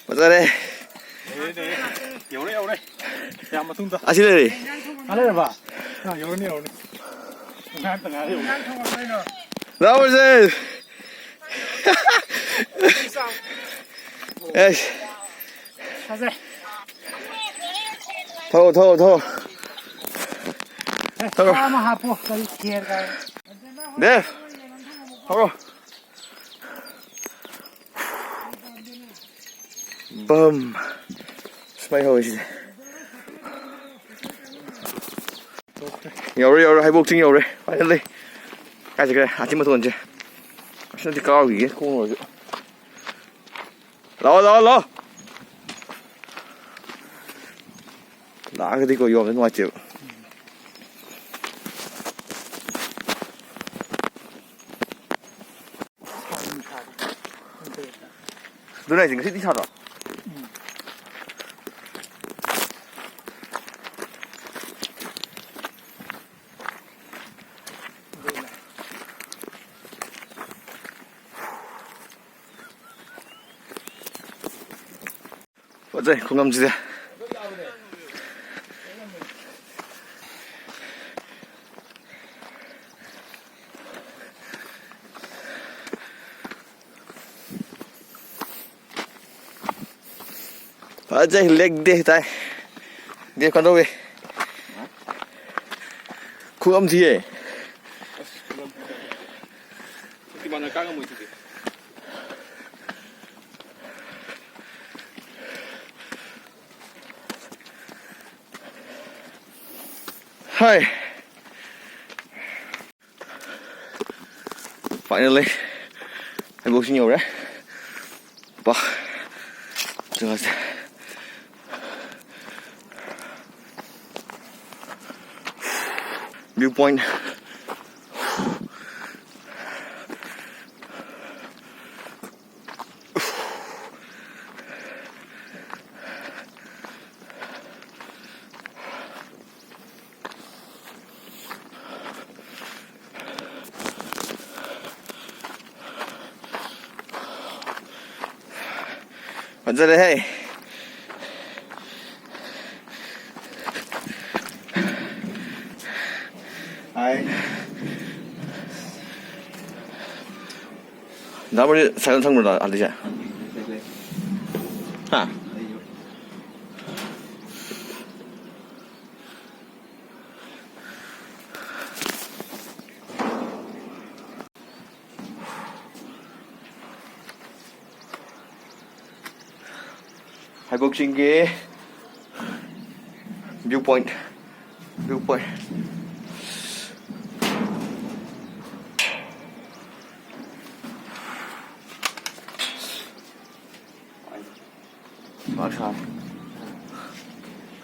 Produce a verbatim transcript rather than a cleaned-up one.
ꯐꯖꯔꯦ꯫ ꯌꯧꯔꯦ, ꯌꯧꯔꯦ꯫ ꯌꯥꯝ ꯃꯇꯨꯡꯗ꯫ ꯑꯁꯤ ꯂꯩꯔꯦ꯫ ꯉꯥ ꯂꯩꯔꯕ? ꯑꯥ, ꯌꯧꯔꯅꯤ, ꯌꯧꯔꯅꯤ꯫ ꯉꯥꯏꯍꯥꯛꯇ ꯉꯥꯏꯔꯦ, ꯌꯧꯔꯅꯤ꯫ ꯂꯥꯎꯁꯦ꯫ ꯑꯦꯁ꯫ ꯐꯖꯩ꯫ ꯊꯧ, ꯊꯧ, ꯊꯧ꯫ ꯑꯦ, ꯊꯧꯔꯣ꯫ ꯁꯥ ꯑꯃ ꯍꯥꯞꯄꯣ꯫ ꯀꯔꯤ ꯈꯦꯔ ꯀꯥꯏ꯫ ꯗꯦ꯫ ꯊꯧꯔꯣ꯫ ꯕꯝ꯫ ꯁꯨꯃꯥꯏꯅ ꯍꯧꯋꯦ ꯁꯤꯁꯦ꯫ ꯌꯧꯔꯦ, ꯌꯧꯔꯦ, ꯍꯩꯕꯣꯛ ꯆꯤꯡ ꯌꯧꯔꯦ, finally꯫ ꯀꯥꯏ ꯆꯠꯈ꯭ꯔꯦ? ꯑꯥ, ꯆꯤꯡ ꯃꯇꯣꯟꯁꯦ꯫ ꯑꯁꯤꯗꯤ ꯀꯥꯔꯨꯈꯤꯒꯦ, ꯈꯣꯡꯅ ꯑꯣꯏꯔꯁꯨ꯫ ꯂꯥꯛꯑꯣ, ꯂꯥꯛꯑꯣ, ꯂꯥꯛꯑꯣ꯫ ꯂꯥꯛꯑꯒꯗꯤꯀꯣ ꯌꯣꯝꯁꯦ ꯅꯨꯡꯉꯥꯏꯇꯦꯕ꯫ ꯑꯗꯨꯅ ꯍꯥꯏꯁꯦ, ꯉꯁꯤꯗꯤ ꯁꯥꯗ꯭ꯔꯣ? ꯐꯖꯩ ꯈꯨꯉꯝꯁꯤꯗꯤ꯫ ꯐꯖꯩ, ꯂꯦꯛ ꯗꯦ ꯇꯥꯏ꯫ ꯗꯦ ꯀꯝꯗꯧꯏ? ꯈꯨꯉꯝ ꯊꯤꯌꯦ꯫ ꯏꯃꯥꯟꯅ ꯀꯥ ꯉꯝꯃꯣꯏ ꯁꯤꯗꯤ꯫ ꯍꯥꯏ꯫ Finally, ꯍꯩꯕꯣꯛ ꯆꯤꯡ ꯌꯧꯔꯦ꯫ ꯄꯥ, ꯆꯪꯉꯁꯦ꯫ View point꯫ ꯐꯖꯔꯦꯍꯦ꯫ ꯍꯥꯏ꯫ ꯗꯥ ꯃꯣꯔꯤ ꯁꯥꯏꯀꯜ ꯊꯝꯕ꯭ꯔꯣ ꯑꯥꯗꯩꯁꯦ? ꯍꯥ? ꯍꯩꯕꯣꯛ ꯆꯤꯡꯒꯤ view point, view point꯫ ꯄꯥꯛ ꯁꯥꯔꯦ꯫